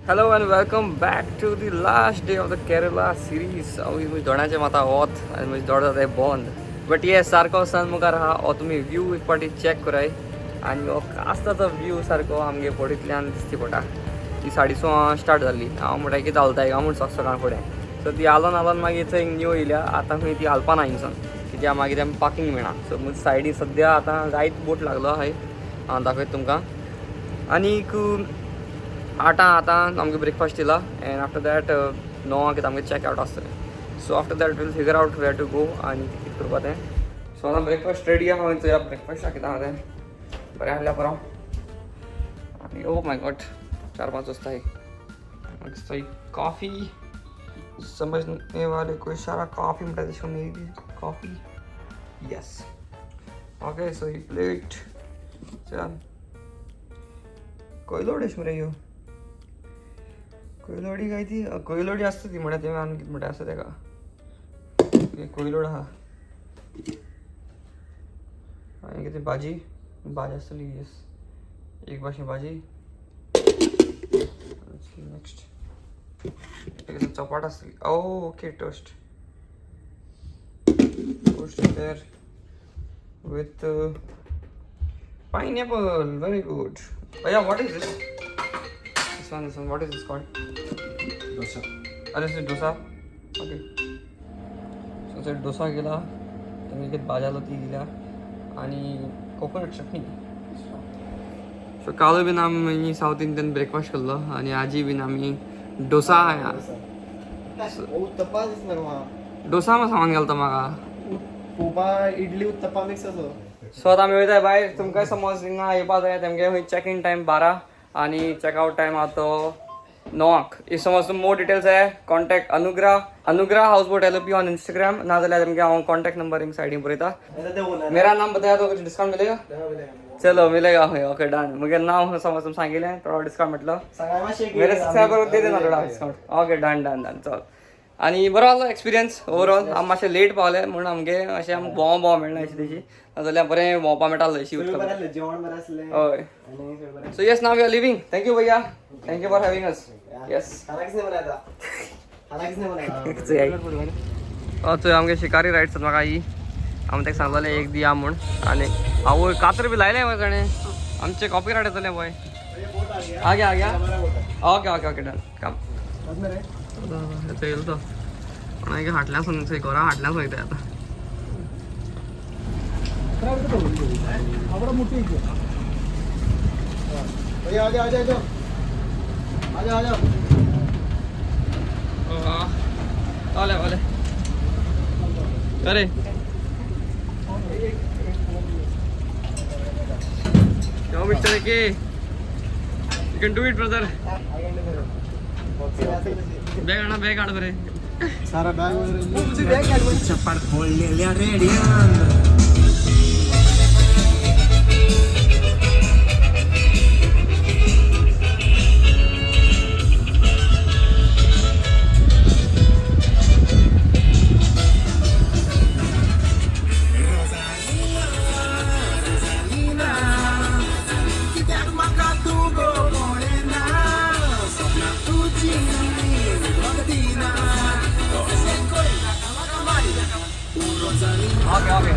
Hello and welcome back to the last day of the Kerala series. हांव म्हज्या दोळ्यांचें माता वत आनी म्हजे दोळे जाता बंद, बट येस, सारको सन मुखार आहा. हो तुमी व्यू एक फावटी चॅक कराय आनी हो कास्ताचो व्यू सारको आमगे बोटींतल्यान दिसती पडटा. ती 6:30 स्टार्ट जाल्ली. हांव म्हणटा कितें चलता काय म्हूण सक सकाळ फुडें. सो ती हालोन हालोन मागीर थंय न्यू येयल्या. आतां खंय ती हालपा ना हिंगसून, कित्याक मागीर आमकां पार्किंग मेळना. सो म्हजे सायडी सद्या आतां जायत बोट लागलो आहाय. हांव दाखयता तुमकां. आनीक आठां आतां आमकां ब्रेकफास्ट दिला एंड आफ्टर that 9 कितें आमकां चॅक आवट आसतलें. So after that we'll figure out where to go आनी कितें करपा तें. सो आतां ब्रेकफास्ट रेडी आहा. चोया ब्रेकफास्ट कितें आहा तें. बरें आहल्यार बरो. आनी ओ my God, 4-5 वाजता है. कॉफी समझने वाले को इशारा. कॉफी म्हणटा तशें करून कॉफी. येस, ओके. सो ही प्लेट. चल, कोयलोडी मरे ह्यो. कोयलोडी काय ती कोयलोडी आसता ती म्हणल्यार तें आनी कितें म्हणटा आसता तेका. कोयलोड आहा आनी कितें भाजी भाजी आसतली. येस, एक भाशेन भाजी. नेक्स्ट चपाट आसतली. ओ okay, toast, toast there with pineapple. Very good. Oh yeah, what is this? This one, this one. What is this called? Dosa. Oh, this is dosa. Okay. So ते डोसा केला, तांगे कितें भाजी आसलो ती दिल्या आनी कोकोनट चटणी. सो कालूय बीन आमी सावथ इंडियन ब्रेकफास्ट केल्लो आनी आजी बीन आमी डोसा. उत्तप्पा दिसना म्हाका. डोसा मा सामान घालता म्हाका. पोपा इडली उत्तप्पा मिक्स असो. सो आतां आमी वयता भायर. तुमकां समज हिंगा येवपा जाय, तेमगे खंय चॅक इन टायम 12 आनी चॅकआवट टायम आहा तो 9 . If समज मोर डिटेल्स जाय, कॉन्टॅक्ट अनुग्रह, अनुग्रह house boat LP on Instagram. ना जाल्यार तुमगे हांव कॉन्टॅक्ट नंबर हिंग सायडीन बरयता. मेरा नाम बताया तो कुछ डिस्काउंट मिलेगा? चलो, मिलेगा. Okay, done. मुगे नाम समज तुम सांगिलें, थोडो डिस्काउंट मेळटलो. मेरे सबस्क्रायबर दे देना थोडा discount. Okay, done done done. चल, आनी बरो आसलो एक्सपिरियन्स ओवरऑल. आमी मातशें लेट पावले म्हणून आमगे अशें आमकां भोंव भोंव मेळना अशी तशी, नाजाल्यार बरें भोंवपा मेळटालें अशी उदका. जेवण बरें आसलें. हय. आनी सगळें बरें. So yes, now we are leaving. Thank you भैया, thank you for having us. Yes. खाना किसने बनाया था? खाना किसने बनाया? चोय, आमगे शिकारी रायड्स म्हाका ही. आमी ताका सांगलें एक दिया म्हूण. आनी आवय, कातर बी लायलें मरे ताणें. आमचें कॉपीरायट येतलें पळय. आ गया, आ गया. ओके ओके ओके, डन काम. थंय येयलो तो कोणाक हाटल्यान थंय घरा हाटल्यान वयता आतां. भैया, आ जाओ, आ जाओ, आ जाओ, आ जाओ. वाले वाले. अरे क्यों mister K, you can do it, brother. Bag आणा, बॅग हाड बरे. सारा बॅग. चप्पल फोडलेल्या रेड्यान. कित्याक म्हाका तूं गो पळयना? सपनां तुजी वखदिना. अशें करिनाका म्हाका, मारिनाका तूं रोजालीना. ओके ओके,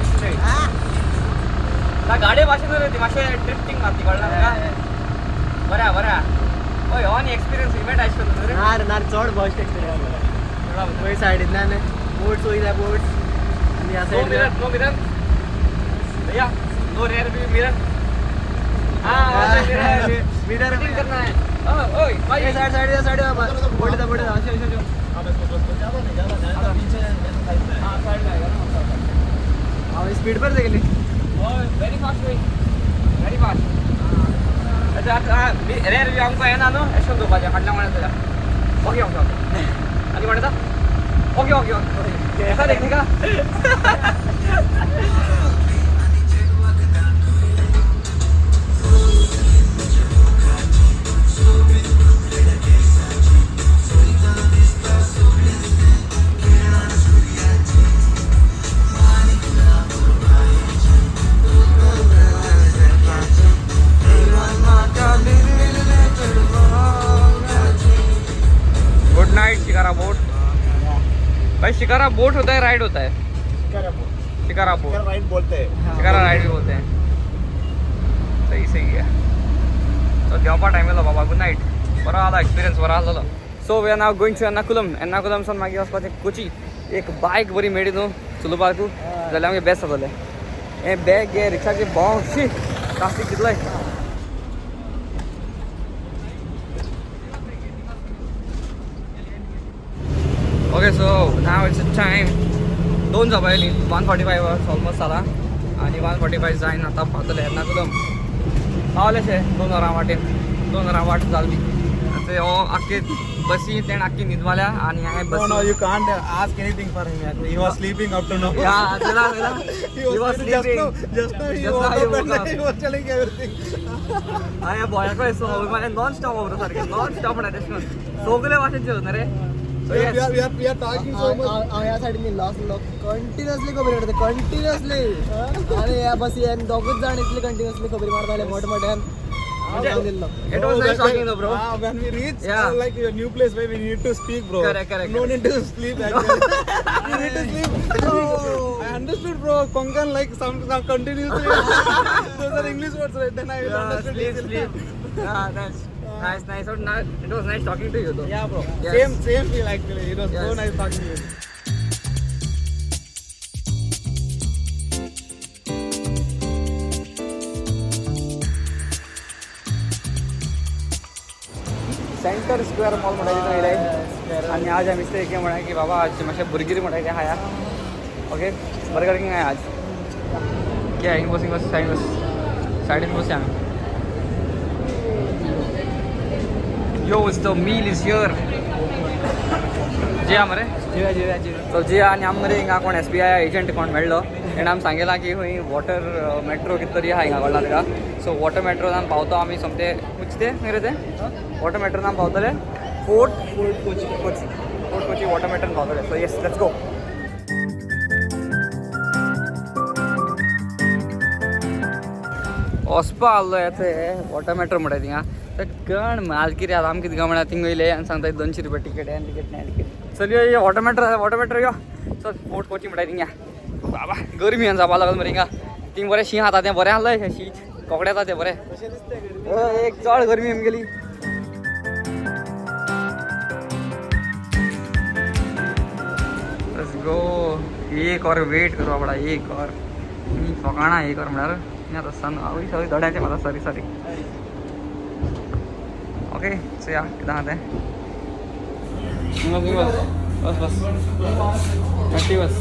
ना गाडये भाशेन न्हू रे ती, मातशें ड्रिफ्टींग मारती. कळ्ळें तुका? बरें आहा, बरें आहा. हय, हो न्ही एक्सपिरियन्स इव्हेंट आयज करून रे. ना रे ना, चड बेस्ट एक्सपिरियन्स. पळय, सायडींतल्यान बोट्स वयता, बोट्स आनी ह्या नो सायडीन. मिरर, नो मिरर भैया, नो रेयर व्यू मिरर. हाँ, मिरर. मिरर. करना है. ओए भाई. साइड साइड साइड, बोट येता, बोट येता. अशें अशें अशें. हाँ, साइड में आएगा ना. हांव स्पीड पर गेली. ओए, very fast way, very fast. अच्छा, रेयर व्यू आमकां येना न्हू. अशें करून दवरपाचें फाटल्यान म्हणत जाल्यार. ओके ओके ओके, आनी म्हणटा. ओके ओके ओके, ऐसा देखने का. Night shikara boat. भाई शिकारा बोट होता है, राइड होता है? शिकारा बोट। राइड बोलते हैं। शिकारा राइड भी बोलते हैं। सही सही आहे। सो देंवपा टायम येयलो बाबा। Good night. बरो आलो एक्सपिरियन्स, बरो आसलेलो। So we are now going to Ernakulam. Ernakulam सावन मागीर वचपाचें कोची। एक बायक बरी मेळ्ळी न्हू चलोवपाकू जाल्यार आमगे बेस्ट जातलें। हें बॅग घे रिक्षाचे भोंव शी ट्राफीक कितलोय। Okay, so now it's time 2 जावपा येयली। 1:45 ऑलमोस्ट जाला आनी 1:45 जायन आतां पावतले एर्नाकुलम। पावलेशे 2 वरां वाटेन, 2 वरां वाट जाली। आतां हो आख्खे बसी तेणें आख्खी न्हीद मारल्या आनी हांवें No, no, बसी you can't ask anything for him. Actually, he was sleeping up to now. Yeah, चला चला। He was sleeping just now. Just now he Just woke now he up woke and up. he was telling everything. हांवें भोयाको so मागीर non stop खबर सारकें non stop म्हणटा तशें करून सगळे भाशेन जेवता रे। So We yes. are, we are, we are talking so much. हांव ह्या सायडीन न्हिदलो आसलो कंटिन्युअसली खबरी काडटा कंटिन्युअसली। आनी ह्या बसी दोगूच जाण इतले कंटिन्युअसली खबरी मारताले मोठे मोठ्यान। हांव न्हिदलो। It was nice talking though, bro. Ah, when we reach Yeah. Like a new place where we need to speak, bro. Correct, correct, No correct. need to sleep actually. We need to sleep. I understood, bro. Konkan like some continuously. Those are English words, right? Then I will Yeah, understood sleep, easily. sleep. Yeah, that's nice, nice. So, it was nice talking to you though. Yeah, bro. Yes. Same feel actually. It was so Yes. nice talking to you. Centre Square Mall म्हणटा तितून येयले आनी आज आमी एक म्हणा की बाबा आज मातशें बर्गीर म्हणटा तें खाया। ओके, बर्गर किंग आज क्या हिंग बस हिंग बस सायडीन बस सायडीन बसया आमी। Yo, the meal is here. जेया मरे। जेवया जेवया जेवया। सो जेया आनी आम मरे हिंगा कोण SBI agent कोण मेळ्ळो तेणें आम सांगलां की खंय वॉटर मेट्रो कितें तरी आहा हिंगा कडल्यान ताका। सो वॉटर मेट्रोन पावतो आमी सोमते खंयचें तें खंय रे तें वॉटर मेट्रोन पावतले Fort Fort Kochi. Kochi, Fort Kochi water matron पावतले। So yes, let's go. वचपा आहलो येता वॉटर मेट्रो म्हणटा थिंगा तर गण माल कितें आतां आमी कितें गाय म्हळ्यार थिंग वयले आनी सांगता 200 रुपया टिकेट आनी टिकेट ना टिकेट। चल यो यो वॉटर मेट्रो वॉटर मेट्रो यो चल फोर्ट कोची म्हणटा थिंगा। बाबा गरमी जावपा लागल मरे हिंगा। थिंग बरें शीं खाता तें बरें आहलें शीत कोकडे येता तें बरें। कशें दिसता गरमी? एक चड गरमी आमगेली। Let's go. एक और वेट करपा पडा एक और मी फकाणां एक और म्हळ्यार आतां सन आवय सगळी दोड्याचें म्हाका सॉरी सॉरी। ओके चोया कितें आहा तें। बस बस बस बस बस।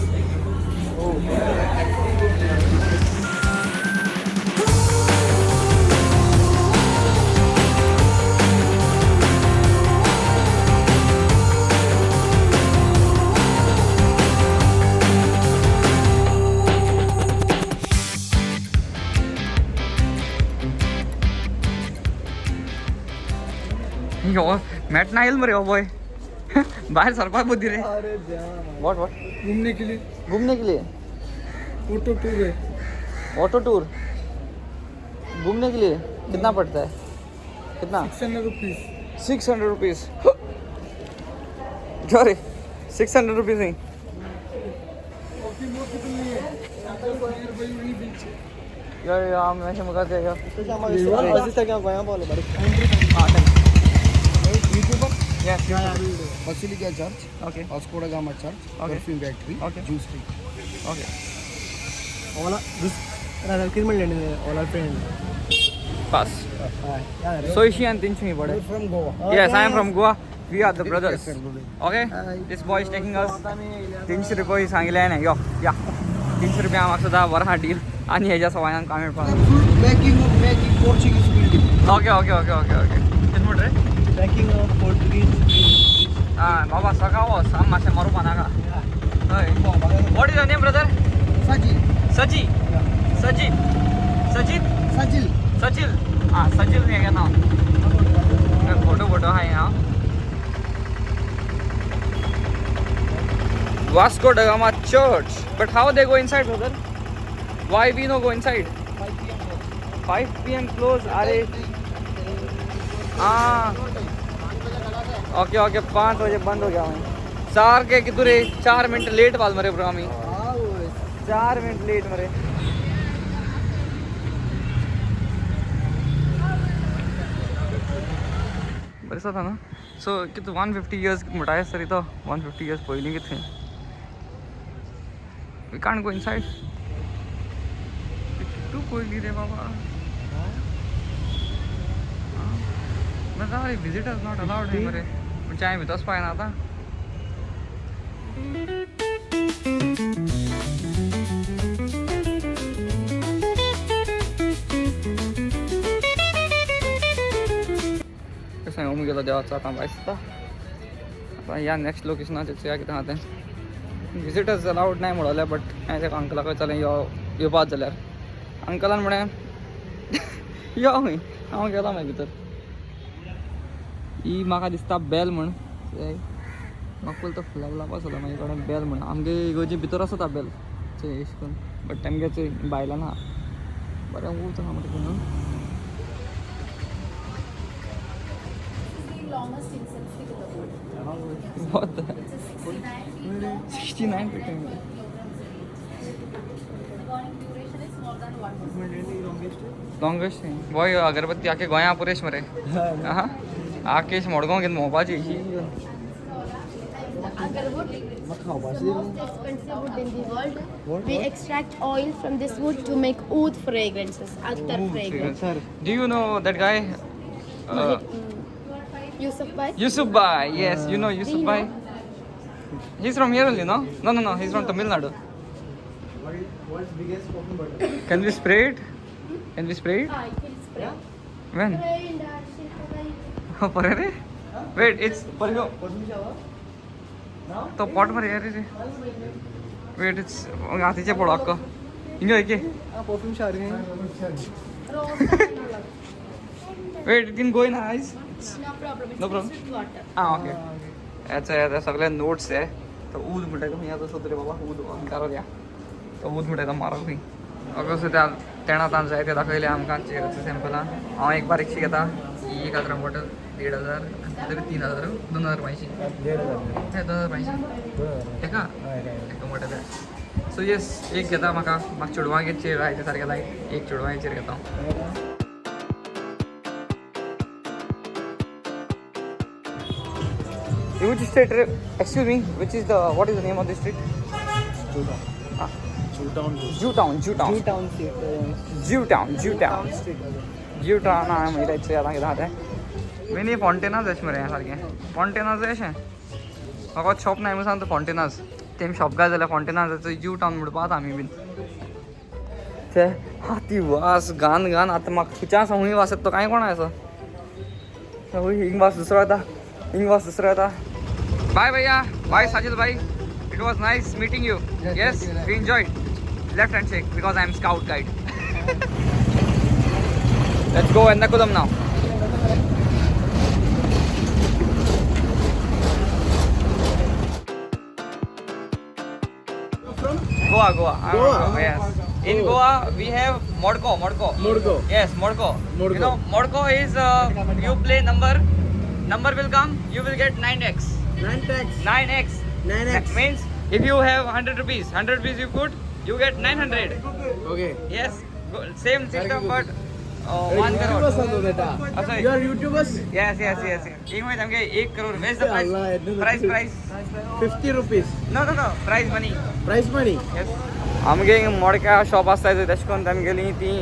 यो मॅट ना येईल मरे हो बॉय बाहेर सरपाक बुद्धी रे। अरे देवा। What what घूमने के लिए। घूमने के लिए ऑटो टूर है। ऑटो टूर घूमने के लिए कितना पड़ता है? कितना? 600 रुपीज। 600 रुपीज। सॉरी 600 रुपीज नहीं। यो यो आम मातशें मुखार यो। तशें आमकां अशें दिसता की हांव गोंया पावलो बारीक। हां thank YouTuber. Yes. Basilica Church, okay. Vasco da Gama Church, Okay. Perfume Factory, Okay. Juice Tree. Okay. Ola कितें म्हणलें ओला फ्रेंड पास। हय या रे। 150 and 300 पडे। You're from Goa. Yes, I am from Goa. We are the brothers. Yes, sir. Okay. Hi. This boy is taking us. 300 रुपये सांगितले नाही यो या 300 रुपये आम्हाला सुद्धा बरा डील आणि ह्याच्या सवायान काम मेळपाक। Making of making Portuguese building. Okay okay okay okay okay कितें म्हणटा रे? Backing of Portuguese. हां बाबा सकाळ वच आम मातशें मरपा नाका। हय. What is your name brother? Sajil. Saji. Sajid. Sajid. Sajil. Sachil. हां सचिल हें नांव। फोटो फोटो आहा हांव। Vasco da Gama Church. But how they go inside, brother? Why we no go inside? 5 p.m. close. Are ah. Okay okay 5 बजे बंद हो गया हूँ। सारखे कितू रे 4 मिनट लेट वाल मरे ब्रो आमी। 4 मिनट लेट मरे। बरें जाता न्हू। सो कितू 150 इयर्स म्हणटा आसता रे तो 150 इयर्स पयलीं कितें। We can't go inside. कितू पयलीं रे बाबा। ना विजिटर्स not allowed मरे। म्हणजे हांवें भितर वचपाक जायना आतां। कसं ओम गेलो देवाचो आतां भायर सरता। आतां ह्या नेक्स्ट लोकेशनाचेर चोया कितें आहा तें। विजिटर्स अलावड नाय म्हणलें बट हांवें तेका अंकलाक विचारलें यो येवपाक जाल्यार अंकलान म्हळें यो खंय। हांव गेलो मागीर भितर। ही म्हाका दिसता बेल म्हण, म्हाका पयलीं तो फ्लॅग लावपा आसलो मागीर कोणें बेल म्हण। आमगे इगोर्जी भितर आसता बेल चोय एश करून, बट तेमगे चोय बायलां ना बरें उत आहा मरे न्हू। Longest incense stick in the world. What the? It's a 69 feet long. 69 feet long. Kilograms weight. The burning duration is more than 1 month. Longest boy अगरबत्ती आके गोंया पुरेश मरे। आहा आकेश मडगांव घेवन भोंवपाची। Agarwood, खावपाची the most expensive wood in the world. We extract oil from this wood to make oud fragrances, attar fragrance. Do you know that guy? Yusuf Bhai. Yusuf Bhai, yes, you know Yusuf Bhai. He's from here only, no? No, no, no, he's from Tamil Nadu. World's biggest perfume bottle. Can we spray it? Can we spray it? Ah, you can spray. When? Spray in the shilpa. परे रे? Wait, it's perfume. Perfume shower? Now? तो pot मरे रे रे. Wait, it's हातीचे पडो अक्को. हिंगा एके. Perfume shower. Rose and all. Wait, it can go in eyes. No problem. It's No problem. mixed with water. Ah, okay. याचा सगळे नोट्स आहे। तो ऊद म्हणटा खंय आतां सोद रे बाबा ऊद अंकारो द्या। तो ऊद म्हणटा तो मारो खंय। अगं त्या तेणा आतां जाय ते दाखयले आमकां चेराचो सॅम्पलां। हांव एक बारीकशी घेता ही 1,000 बॉटल 1,500 तरी 3,000 2,500 2,500 एका एका बॉटल। सो येस एक घेता म्हाका म्हाका चेडवांगेर चेर आहा ते सारकें लायक एक चेडवांचेर घेता हांव। Which street? Excuse me. Which is the? What is the name of this street? Jew Town. Jew Town. Jew Town. Jew Town street. Jew Town. Jew Town. Street. Jew Town हांवें मागीर चोय आतां कितें आहा तें। मिनी फॉन्टेनाज अशें मरे सारकें फॉन्टेनाज अशें म्हाका शॉप ना सांगता फॉन्टेनाज तेम शॉप घाल जाल्यार फॉन्टेनाजाचो ज्यू टावन म्हणपा आतां आमी बीन ते हाती वास घान घान आतां म्हाका खंयच्या आसा हुंय वास येता तो कांय कोणा आसा हुंय हिंग वास दुसरो येता हिंग वास दुसरो येता। बाय भैया, बाय साजिद भाई, it was nice meeting you. Yes, we enjoyed. Left hand shake because I am scout guide. Let's go Ernakulam now. Goa, Goa. I'm Goa? from Goa, yes. In Goa we have Modco, Modco. Modco. Yes, Modco. Modco. You know, Modco is you play number, number will come, you will get 9x. 9x. 9x. 9x. That means if you have 100 rupees, 100 rupees you put, you get 900. Okay. Yes, same system but 1 crore. YouTubers are beta. Sorry. You are YouTubers? Yes, yes, yes. एक minute हमके 1 crore. Where's the price? Allah, इतने Price, price. 50 rupees. No, no, no. Price money. Price money. Yes. आमगे मोडक्या shop आसता तशें करून तेमगेली ती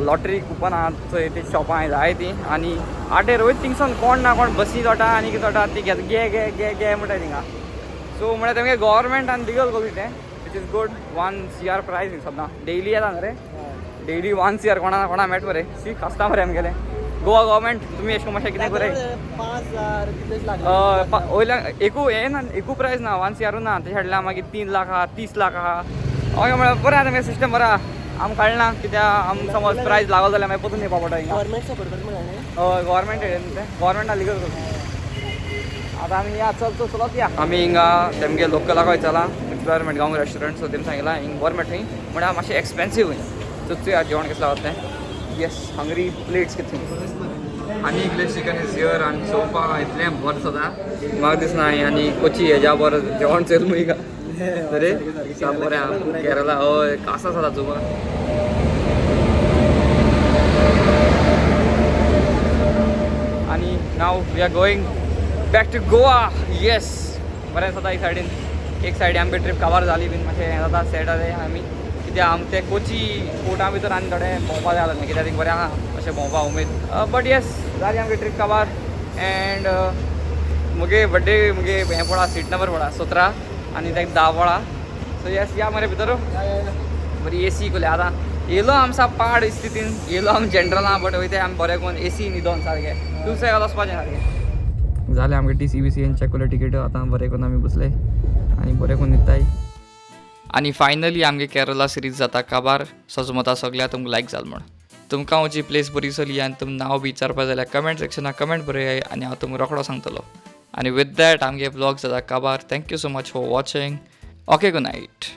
lottery coupon आहा चोय ती शॉपां जाय ती आनी आटेर वयता थिंगसून कोण ना कोण बसी चोटा आनी कितें चोटा ती घेता घे घे घे घे म्हणटा थिंगा। सो म्हळ्यार तेमगे गव्हर्मेंटान लिगल करून तें which is good. 1 CR price सद्दां डेली येता न्हू रे, डेली 1 CR कोणा ना कोणा मेळटा मरे। सी खासता मरे आमगेलें गोवा गव्हर्मेंट तुमी एशें करून मातशें कितें बरें 5,000 कितलेच लागले वयल्या एकू हें ना, एकू प्रायज ना 1 CR ना, तेच्या फाटल्यान मागीर 3 लाख आहा, 30 लाख आहा। हय म्हळ्यार बरें आहा तेमगें सिस्टम बरें आहा, आमकां कळना कित्याक आम समज प्रायज लागलो जाल्यार मागीर परतून येवपा पडटा हिंगा। गव्हर्मेंट सपोर्ट करता म्हणलें न्ही? हय गव्हर्मेंट हें तें गव्हर्मेंटान लिगल करता। आतां आमी या चल चलत या आमी हिंगा तेमगे लोकलाक वयताला एक्सप्लोर मडगांव रेस्टोरंट। सो तेमी सांगलां हिंग बरें मेळटा थंय म्हळ्यार मातशें एक्सपेन्सीव खंय। सो चोया जेवण कसलें आसा तें। येस हंग्री प्लेट्स कितें। आनी इकलें चिकन is here आनी चोवपाक इतलें बरें जाता म्हाका दिसना हांवें आनी कोची हेज्या बरें जेवण चोयल मुय का तरी साप बरें आहा केरला. हय, कासा जाता चोवपाक. आनी now we are going back to Goa. Yes, बरें जाता. एक सायडीन एक सायडी आमची ट्रीप कवर जाली बीन. मातशें हें जाता, सॅड जालें आमी, कित्याक आम ते कोची पोर्टा भितर आनी थोडे भोंवपा जाय आसलें, कित्याक थिंग बरें आहा अशें भोंवपा उमेद. बट येस, जाली आमची ट्रीप कवर. एंड मुगे बड्डे, मुगे हें पळा, सीट नंबर पळा 17 आनी ताका 10 पळा. सो येस, या मरे भितर. बरी एसी कोली. आतां येयलो आम साप पाड स्थितीन येयलो आम जनरल आहा, बट वयता आमी बरें करून एसी न्हिदोन सारकें दुसऱ्या वचपाचें सारकें जालें. आमगे टीसी बी सी चॅक केले टिकेट. आतां बरें करून आमी बसले आनी बरें करून न्हिदताय. आनी फायनली आमगे केरला सिरीज जाता काबार. सजमता सगळ्या तुमकां लायक जाल म्हण. तुमकां हांव प्लेस बरी चली आनी तुम नांव बी विचारपा जाल्यार कमेंट सेक्शनाक कमेंट बरयाय आनी हांव तुमकां रोखडो सांगतलो. आनी विथ that आमगे व्लॉग जाता काबार. Thank you so much for watching. Okay, good night.